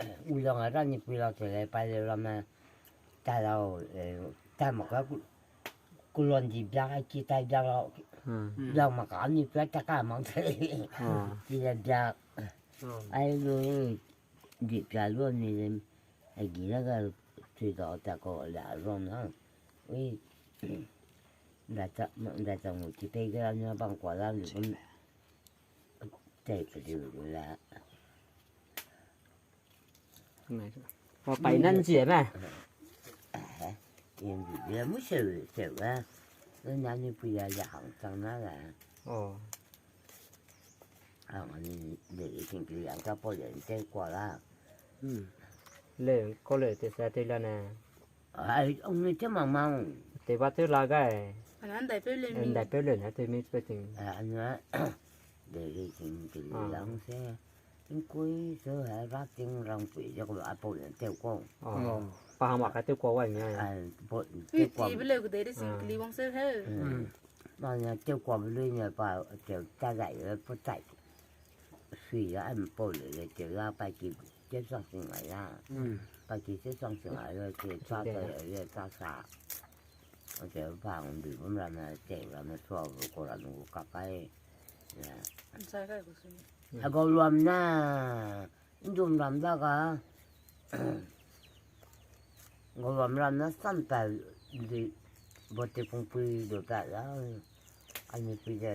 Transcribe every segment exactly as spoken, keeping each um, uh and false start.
Ulang a ra ni pui la te le pai le ramme, ta lau, ta mak ka ku, kulon di biak a ki tai biak lau, biak mak ka ni pui ta ka mang te. Ki le biak. Ai lu, di pia lu ni le, a gi la ga tui dau ta ko la rong na. Ui, nda ta, nda ta mu ki pei ga ni bang kwa la ni bum. Tei pe di lu la. Wa pai nan zie me. Yen di le mu seu seu ga. Lu na ni pui ya ya hang chang na la. O. Hang ni le ting ki yang ka po le te kwa la. Le ko le te sa te la ne. Ai, ong ne te mang mang. Te ba te la gai. Ana ndai pe le mi. Ndai pe le na te mi pe ting. Ana de le ting ki lang se. Tingkui se ha ra ting rang pui ze ko a po le te ko. Pa hang ma ka te ko wa mi. Ai, po te ko. Ti be le ku de de sing kli wang se he. Ma ne te ko be le ne pa te ta zai le po tai. Sui ya am pau le le te la pa ki te sang sing ai la. Pa ki te sang sing ai le te sa te le le sa sa. Te pa ng bi bum ra na te ra na sua bu ko ra nu ka kai. Sa kai ku sui. A gau luam na. Ndum ram da ga. Gau luam ram na san pa di bo te pung pui du pa la. Ani pui de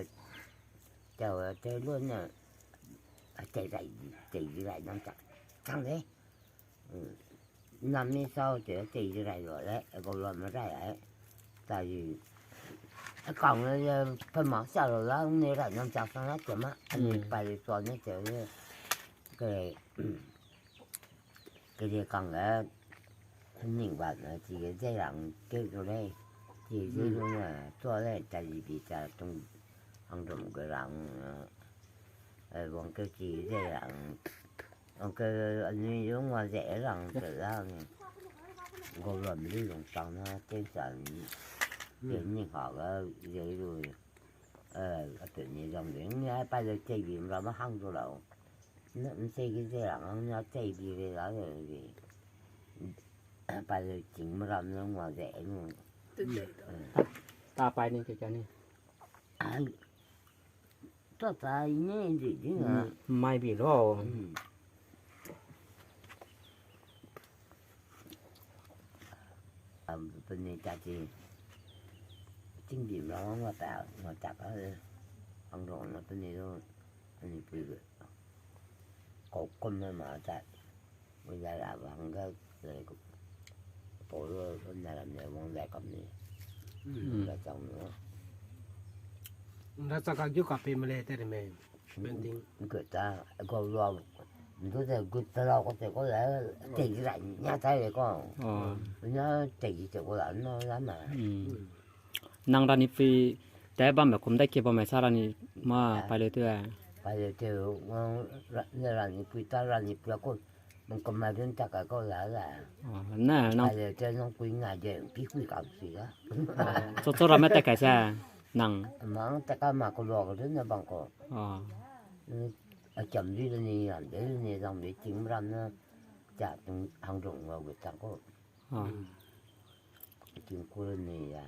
Tau, tei lu ne, tei rai, tei di rai nang chak, chang de. Nam mi sau te, tei di rai lu le, gau lu me rai ai. Ta di, a kang le, pe mak sia lu la, ne rai nang chak sang la te ma, ani pa di suan ne te le, ke, Kede kang ge, ning ba ne, chi ge zei rang keu zu lei, chi ge zei lu ne, tua lei, ta di bi ta tung, ang dum ge rang, eh, wang keu chi ge zei rang, wang keu anui lu ngua ze rang te la ne, gau lu me lu lung chang na, tei sa ni, te ning ha ge, zei lu, eh, a te ni zang de, ni ai pa le tei bi ra ma hang zu lau. Na, nsei ge ze rang, na tei bi re la le bi. Pa le ting me ram ne ngua ze nu. Ta, ta pai ni ke ka ni. Ai, ta ta i ne di di na. Mai bi lo. Am, pe ni ta ti. Ting bi me ram ngua ta, ngua ta ka le. Ang dong na pe ni lo. Ani pui ge. Kau kum me ma ta. Ui la ra ba hang ga le ku. Pau lu na ram ne wang zai kam ni. Nda chang nu. Nda chang ka ju ka pe me le te re me. Painting. Nda ta, gau lu. Ndu de gut ta la ko te ko la, tei di ra nia ta le ko. Nia tei di te ko la, no la ma. Nang rani pui, te bam me kum dai ke bam me sa rani ma pai le te. Pai le te, wang ra-, ne rani pui ta rani pui a ko, mung kum ma dun ta ka ko la la. Na, nang pai le te nang pui nga de, pi kui kam si la. Cho cho ra me te kai sa, nang. Mang te ka ma ko lo ko dun na bang ko. A kiam di le ni ram de le ni ram de ting ram na, cha tung hang dong wa gu ta ko. Ting ku le ni ya.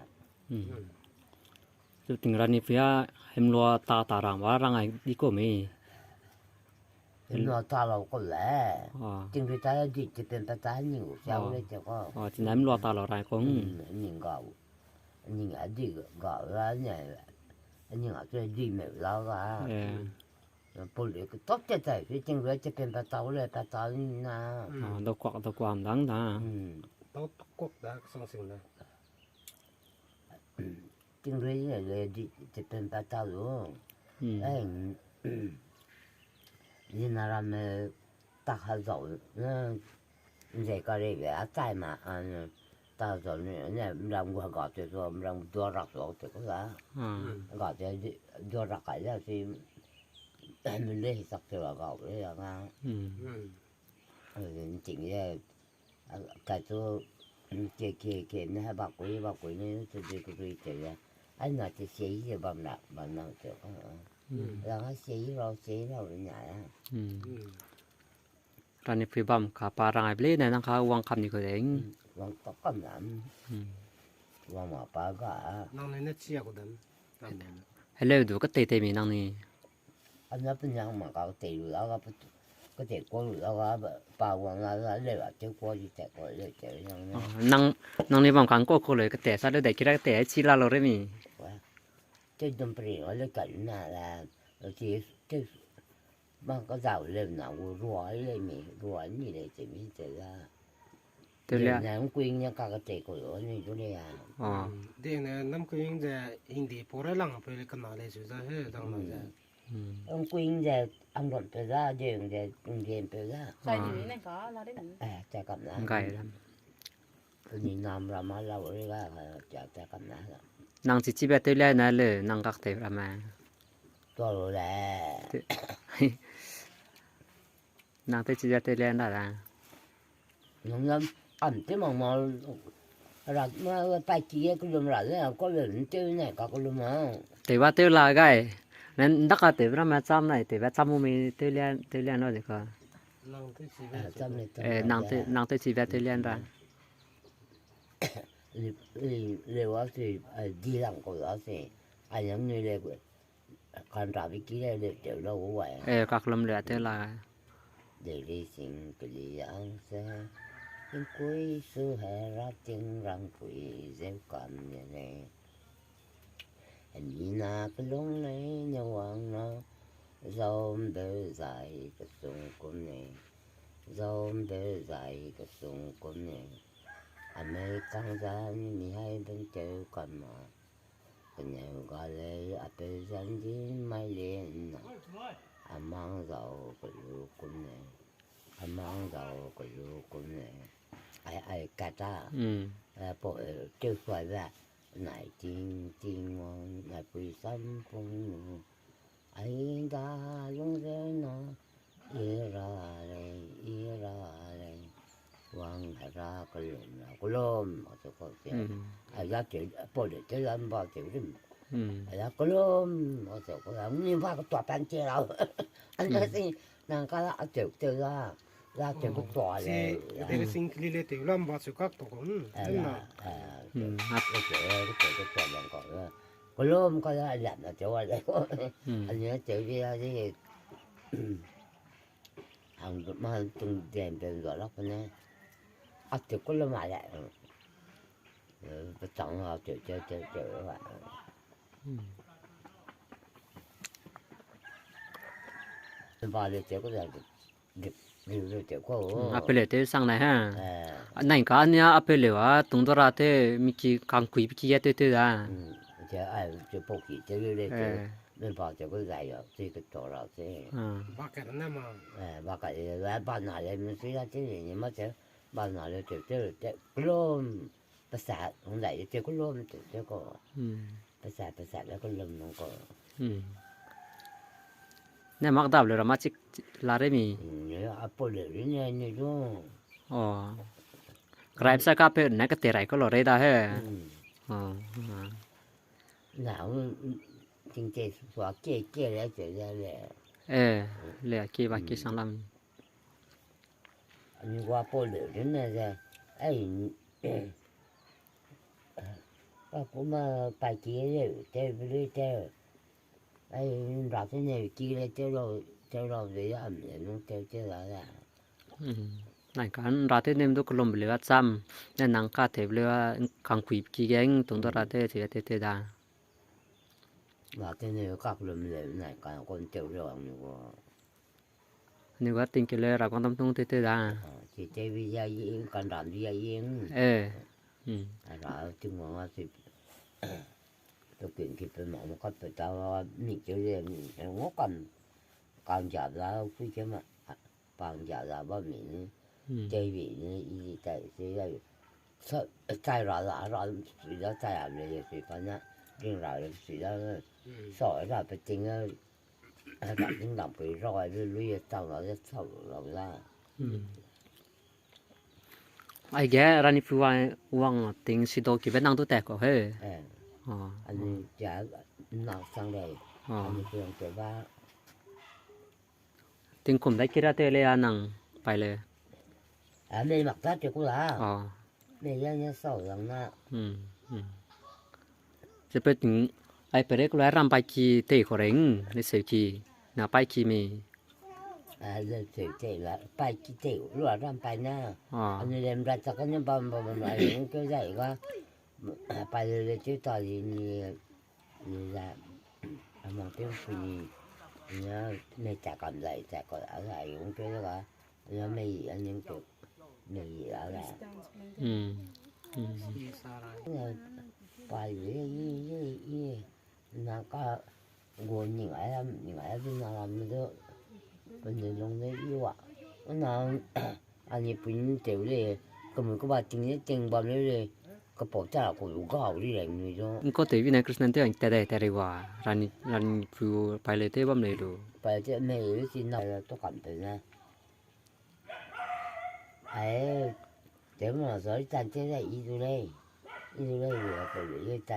Chu ting rani pui a hemlua ta ta rang wa rang ai di ko me. Hemlua ta lau ko le. Ting rui ta di te pen pa ta ni u sia u le te ko. Ting hemlua ta lau rai ko. Ning ga u. Ning a di ga la ne. Ning a te di me la ga. Pau le ke tok te tai, pe ting rui te pen pa tau le, pa tau ni na. Dau kuak, dau kuak dang da. Tau kuak da, sang sing da. Ting rui le, le di, te pen pa tau lu. Ai, di na ram me, ta ha zau, nzei ka rei be, a chai ma, a, ta zau ni, ne, mram gu ga te zau, mram dua rak zau te ku la. Ga te di, dua rak kai le, si, Mele hi sak te wa gau le ya nga. Nting ye, kai tu, ke, ke, ke, ne ha bakui, bakui ne, tu de ku dui te ye. Ai na te sia yi ye bam na, bam na te. Ra nga sia yi rau, sia yi rau le nia ya. Ranipui bam ka pa rang ai ble ne nang ka wang kam ni ko de. Wang pa kam lam. Hmm. Wang ma pa ga. Nang ne ne chia ko dem. Heleu du ka tei tei mi nang ni. Ana pe nyang ma ka tei lu la ga pe tu. Ka tei ko lu la ga pa wang la la le la tei ko di tei ko le tei yang ne. Oh, nang, nang ni bam kang ko ko le ka tei sa le de kira ka tei chi la lo re mi. Wa. Tei dum pri o le ka na la. Ti tei Bang ka zau leu na gu rua le mi, rua ni le te mi te la. Te le. Na ngkuing ne ka ka te ko lo ni du le ya. Ah. De ne nam kuing ze hindi pore lang pe le kana le su za he dang na ze. Hmm. Ngkuing ze ang ron pe za, de de nggen pe za. Sai ni ne ka la de ni. Eh, ta kam la. Ngai lam. Ni nam ra ma lau re ga, ja ta kam na la. Nang chi chi ba te le na le, nang kak te ra ma. Tua lu le. Te-, nang tewchi ze tew lian da da. Nang lam, am te mang ma, rat ma, pa ki ye kelum ra le, ko le n tew ne ka kelum ma. Tew ba tew la gai. Nen da ka tew ra ma cham nai, tew ba cham mu mi tew lian, tew lian lo de ka. Nang tewchi ba. Eh, cham ne, cham eh, ne nang da. Te-, nang tewchi ba tew lian da. Li, li, le wa se, eh, di lang ko wa se. A yang ni le, Kan rabe ki le le tew la gu wai. Eh, kaklum le tew la. Deirei sing keli ang se, tingkui su he ra ting rangpui zeu kam ne lei. Anina kelung lei ne wang na, zaum beu zai kesung kum ne, zaum beu zai kesung kum ne. Amei kang zan mi hai ben tew kam ma. Keneu ga lei a peu zan di mai le na. A mang zau kelu kum ne. A mang zau kelu kum ne. Ai, ai, kata. Mm. Eh, po, eh, tew suai ba. Nai ting, ting wang, nai pui sam pung nu. Ai da lung zeu na, i ra lei, i ra lei. Wang hera kelum la, kelum, a se ko se. Mm. A ya te, po de te la mba te rim. Mm. A ya kelum, a se ko la, ni ba ke tua pan te la. An da se, nang ka la a te te la, la te ko tua le. Te le sing kli le te la mba su kak to ko. A ya, a, te, a te, te, te tua lang ko la. Kelum ka la lam na te wa le. Mm. Ani te ri a ri. Hang ma tung den den zo lak ne. A te kelum a le. Eh, pe chang a te, te, te, te, wa. Mm. Ba le te ko la. Dip, dip, dip, dip, ko. Mm, a peleu tew sang nai ha. Eh. Nai ka nia a peleu a, tung dora te, mi ki kangkui pe ki ya tew tew da. Mm, te, ai, te pau ki, te le le, te, eh, me ba te ko zai ya, te ke to ra te. Ah. Ba ka na ma. Eh, ba ka le, ba, ba na le, mi si ya te le, ni ma te, ba na le, te, te, te, kelum. Pesa, hung dai te kelum te, te ko. Hmm. Pesa, pesa le kelum nung ko. Hmm. Ne mak dap le ra ma chik la re mi. Hmm, ne a pau le ri ne, ne du. Oh. Krai pesa ka pe ne ka te rai ko lo re da he. Hmm. Oh, ah. Na, hmm, ting te sua ke, ke le te le le. Eh, le ke ba ke sang lam. Ani gua pau le ri ne ze, ai, pa kuma pa ki le, te bulu te, ai, ra te ne ki le te lo, te lo de ya, am le nung te te la ya. Mm. Nai ka ra te ne du kelum le wa cham, ne nang ka te le wa kangkui ki ge tung do ra te, te, te, te da. Ra te ne kaklum le, nai ka kon te le wa ni gua. Ni gua ting ke le ra kong tam tung te te da. Ah, chi te bi ya ying, kan ram bi ya ying. Eh. Hmm. Ra ting wang a chi. To kin ki pe ma mo ka pe ta wa mi te le mi ngo kan. Kan ja da kui ke ma. Pang ja da ba mi ni. Hmm. Te bi ni i tai se ya. Sa tai ra la ra sui da tai a le sui pa na. Ding ra le sui da. Hmm. Sa ra pe ting a. Ai, ka ting dam pui rau ai, lui, lui, tau lau, tau lau la. Hmm. Aige, Ranipui wang, wang ting si do ki be nang du tat ko he. Eh. Oh. Ani ja, nang sang lei. Oh. Ani pui wang te ba. Tingkum da kira te le a nang. Pai le. A, mei mak ta te ku la. A. Mei ya ne sau lang na. Hmm, hmm. Ze pe ting, ai pere ku la ram pai ki tei ko reng, ne seu ki, na pai ki mi. A, le seu tei la, pai ki tei, lu a ram pai na. A. Ani lem ra chak ne bam bam bam, ai lung keu zai ga. Pai le le teu ta li ni, ni za, a mang teu pu ni, ni a, mei ta kam zai, ta ko, a zai lung keu zai ga. Lamei aning tu, mei a la. Mm. Mm. Pai le, i, i, i, na ka gu ning ai lam, ning ai lam na lam du, pe ne lung ne i wa. Na, ani pui ni teu le, kemui keba ting ne ting bam le le, kepau ta ku lu gau ri le ni du. Ngkau tei bi ne Christian te ang tat dai tat ri wa, rani, rani pu pai le te bam le lu. Pai te mei le si na le to kam te ne. Ai, tew ma zai tan te zai i du lei. I du lei, i a pe le, i tan